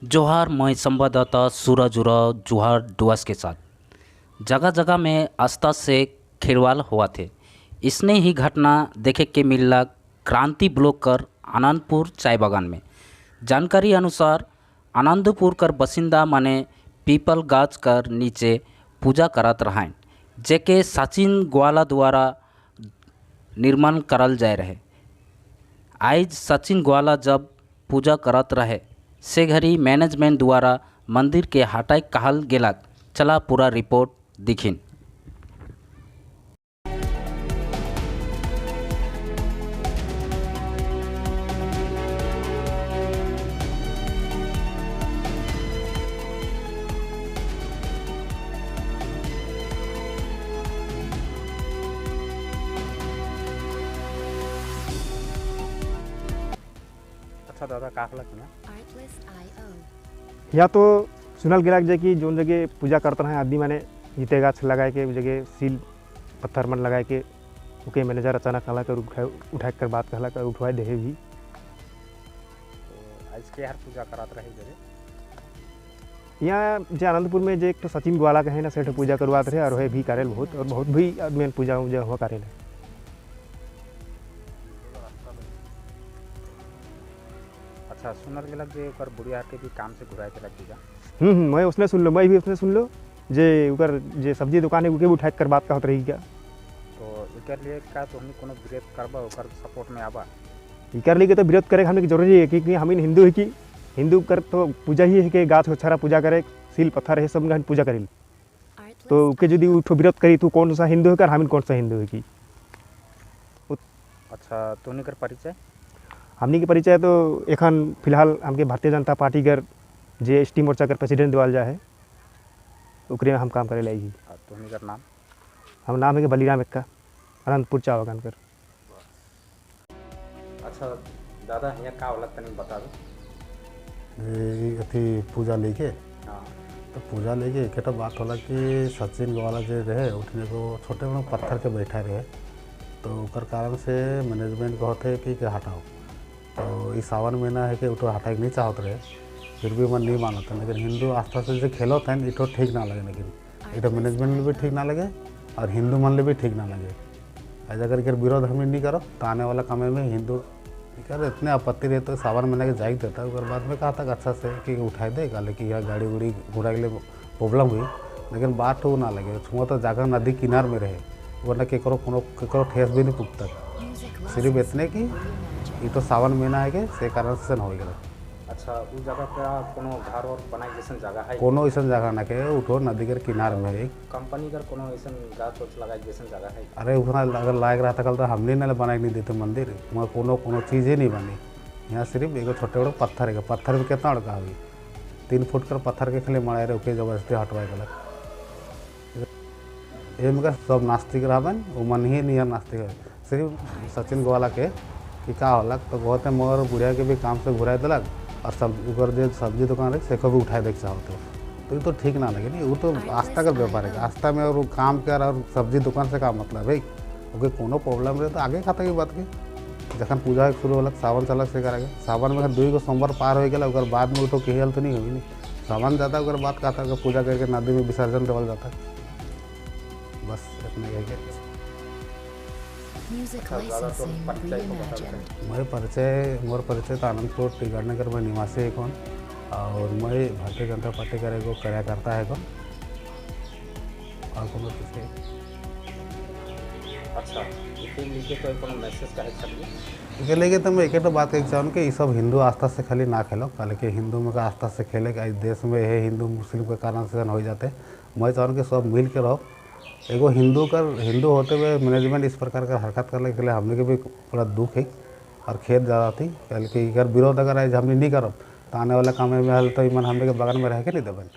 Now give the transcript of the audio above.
जोहार, मैं संवाददाता सूरज उरांव जोहार डुआस के साथ। जगह जगह में आस्था से खिलवाड़ हुआ थे। इसने ही घटना देखे के मिला क्रांति ब्लॉक कर आनंदपुर चाय बागान में। जानकारी अनुसार आनंदपुर कर बसिंदा माने पीपल गाछ कर नीचे पूजा करत रहें, जेके सचिन ग्वाला द्वारा निर्माण करल जाए रहे। आज सचिन ग्वाला जब पूजा करत रहे से घड़ी मैनेजमेंट द्वारा मंदिर के हटाई कहल गेलक। चला पूरा रिपोर्ट दिखिन। अच्छा दादा, का होला ना? या तो सुनल गेला जे कि जोन जगह पूजा करते रहे आदमी माने जीते गाछ लगाए के जगह सील पत्थर मन लगाए के ओके मैनेजर अचानक आला कर उठा कर बात कहला कर उठवाए देहे भी। तो आज के हर पूजा करात रहे जगह यहाँ जे आनंदपुर में जे एक तो सचिन ग्वाला के है ना सेठ पूजा करवाते रहे और वह भी करेल बहुत और बहुत भी आदमी पूजा उजा हुआ करेल। अच्छा, सुनल गेलक जे ओकर बुढ़िया के भी काम से घुराए देलक पूजा। मैं उसने सुन लो, मैं भी उसने सुन लो जे ओकर जे सब्जी दुकान है उके भी उठा कर बात कहत रही क्या। तो एकर लिए का तो हमनी कोनो विरोध करबा, ओकर सपोर्ट में आबा? एकर लिए तो विरोध करे हमने जरूरी है कि हम हिंदू है कि हिंदू कर तो पूजा ही है कि गाछ छरा पूजा करे, सील पत्थर है सब पूजा करेल। तो ओके यदि उठो विरोध करी तो कौन सा हिंदू है कर हम कौन सा हिंदू है कि। अच्छा, तोहनी कर परिचय? हमनी के परिचय तो एखन फिलहाल हमके भारतीय जनता पार्टी कर जे एस टी मोर्चा कर प्रेसिडेंट देवल जाए है ओकरे में हम काम करे लाई। तोहनी कर नाम? हम नाम है कि बलिराम एक्का, आनंदपुर चाय बागान कर। अच्छा दादा, यहाँ का होला तनी बता दो। ये अथी पूजा लेके। हाँ। तो पूजा लेके एक बात होला कि सचिन ग्वाला जे रहे उठने को छोटे बड़े पत्थर के बैठा रहे, तो ओकर कारण से मैनेजमेंट कहते कि हटाओ। तो इस सावन महीना है कि उठो हटाए नहीं चाहते रहे, फिर भी मन नहीं मानता। लेकिन हिंदू आस्था से जो खेलो थे इठो ठीक ना लगे, लेकिन इठो मैनेजमेंट में भी ठीक ना लगे और हिंदू मन ले भी ठीक ना लगे। आज अगर एकर विरोध हमने नहीं करो तो आने वाला समय में हिंदू कर इतने आपत्ति रहे तो सावन महीना के जाग देता। और बाद में कहा था अच्छा से कि उठाए दे का, लेकिन यहाँ गाड़ी उड़ी घुरा के लिए प्रॉब्लम हुई, लेकिन बात हो ना लगे। छुआ तो जाकर नदी किनार में रहे, वरना केकरो कोनो केकरो ठेस भी नहीं पुगता। सिर्फ इतने कि ये तो सावन महीना है के से कारण से हो गया। अच्छा, उस जगह पे कोनो घर और बनाए जैसन जगह है? कोनो ऐसा जगह ना के उठो नदी के किनार में है। कंपनी कर कोनो ऐसा गाछ उछ लगाए जैसन जगह है? अरे उतना अगर लायक रहा था कल तो हमने ना बनाए नहीं देते मंदिर, वहाँ कोनो कोनो चीज़ ही नहीं बनी। यहाँ सिर्फ एगो छोटे बड़े पत्थर है, पत्थर भी कितना बड़का हुई 3 फुट कर पत्थर के खाली मराए रहे, ओके जबरदस्ती हटवाए गलत। एम का सब नास्तिक रहबन वो मन ही नहीं है नास्तिक है। सिर्फ सचिन ग्वाला के कि का होलक तो कहते मोर बुढ़िया के भी काम से घुराए दिलक और सब ओकर जे सब्जी दुकान रहे सेको भी उठाए देख चाहते। तो ये तो ठीक ना लगे नहीं, वो तो आस्था का व्यापार है। आस्था में और वो काम कर और सब्जी दुकान से का मतलब है? ओके कोनो प्रॉब्लम रहे तो आगे खाता की बात के जखन पूजा शुरू होलक सावन चलक से करेगा। सावन में 2 गो सोमवार पार हो गया ओकर बाद में तो केहल तो नहीं हुई नहीं। सावन जाता ओकर बाद खाता पूजा करके नदी में विसर्जन देवल जाता। बस इतना ही है। मैं परिचय मोर परिचय तो आनंदपुर टी गार्डन कर मैं निवासी है कौन और मैं भारतीय जनता पार्टी का एगो कार्यकर्ता है कौन और कोनो किसी। अच्छा, इके लेके तो कोनो मैसेज काहे चाहिए? इके लेके तो मैं एक तो बात कहे चाहूँ कि ये सब हिंदू आस्था से खाली ना खेलो, कल के हिंदू में का आस्था से खेले कि देश में है हिंदू मुस्लिम के कारण से हो जाते। मैं चाहूँ कि सब मिल के रहो। एगो हिंदू कर हिंदू होते हुए मैनेजमेंट इस प्रकार का हरकत करने के लिए हमने के भी बड़ा दुख है और खेत ज़्यादा थी। कल कि अगर विरोध अगर आज हमने नहीं करब तो आने वाला समय में हल तो ईमान हमने के बगान में रह के नहीं देबन।